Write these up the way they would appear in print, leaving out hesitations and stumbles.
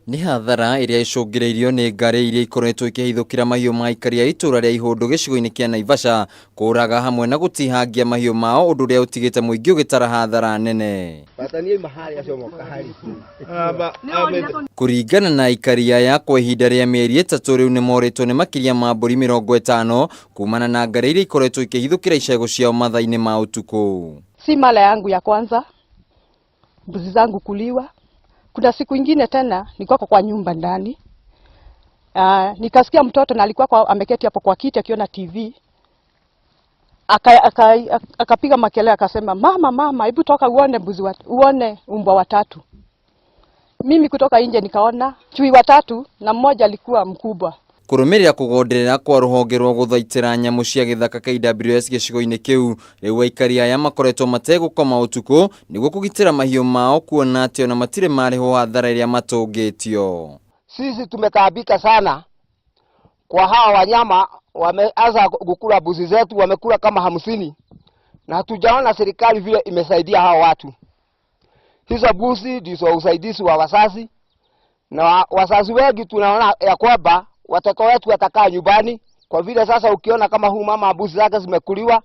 Nĩ hathara ĩrĩa ĩcũngĩrĩirio nĩ ngarĩ iria ikoretwo ikĩhithũkĩra mahiũ ma aikari a itũra rĩa Ihũndũ gĩcigo-inĩ kĩa Naivasha, kũraga hamwe na gũtihangia mahiũ mao, ũndũ ũrĩa ũtigĩte mũingĩ ũgĩtara hathara nene. Kũringana na aikari aya, kwa ihinda rĩa mĩeri 3 rĩu nĩmorĩtwo nĩ makĩria ma mbũri 50 kumana na ngarĩ iria ikoretwo ikĩhithũkĩra icego ciao mathaa-inĩ ma ũtukũ. Si mara yangu ya kwanza mbuzi zangu kuliwa. Kuna siku ingine tena nilikuwa kwa nyumba ndani, nikasikia mtoto na alikuwa ameketi hapo kwa kiti akiona TV, akapiga makelele akasema, "Mama, mama, hebu toka uone uone umbwa watatu." Mimi kutoka nje nikaona chui watatu na mmoja alikuwa mkubwa. Kũrũmĩrĩra kũgonderera kwa rũhonge rwa gũthaitĩra nyamũ cia gĩthaka KWS gĩcigo-inĩ kĩu, rĩu aikari aya makoretwo mategũkoma ũtukũ nĩguo kũgitĩra mahiũ mao, kuona atĩ ona matirĩ marĩhwo hathara ĩrĩa matũngĩtio. Sisi tumetaabika sana kwa hawa wanyama, wameanza kukula mbuzi zetu, wamekula kama 50 na hatujaona serikali vile imesaidia hawa watu. Hizo mbuzi ndizo usaidizi wa wazazi, na wazazi wengi tunaona ya kwamba watoto wetu watakaa nyumbani, kwa vile sasa ukiona kama huu mama mbuzi zake zimekuliwa,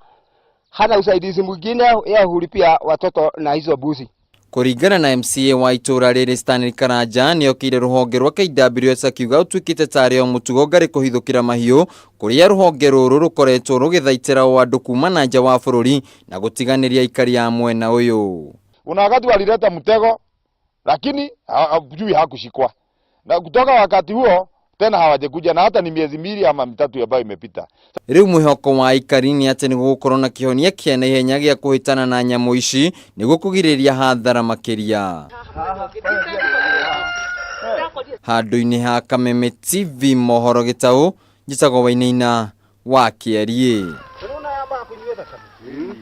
hana usaidizi mwingine, yeye hulipia watoto na hizo mbuzi. Kũringana na MCA wa itũra rĩrĩ Stanley Karanja, nĩokĩire rũhonge rwa KWS akiuga ũtuĩkĩte tarĩ o mũtugo ngarĩ kũhithũkĩra mahiũ, kũrĩa rũhonge rũrũ rũkoretwo rũgĩthaitĩra o andũ kuma na nja wa bũrũri na gũtiganĩria aikari a mwena ũyũ. Kuna wakati walileta mtego lakini hajui hakushikwa, na kutoka wakati huo tena hawajakuja, na hata ni miezi 2 ama 3 ambayo imepita. Rĩu mwĩhoko wa aikari nĩ atĩ nĩgũgũkorwo na kĩhonia kĩa naihenya gĩa kũhĩtana na nyamũ ici nĩguo kũgirĩrĩria hathara makĩria. Handũ-inĩ ha Kameme TV mohoro gĩtaũ, njĩtagwo Wainaina wa Kĩariĩ.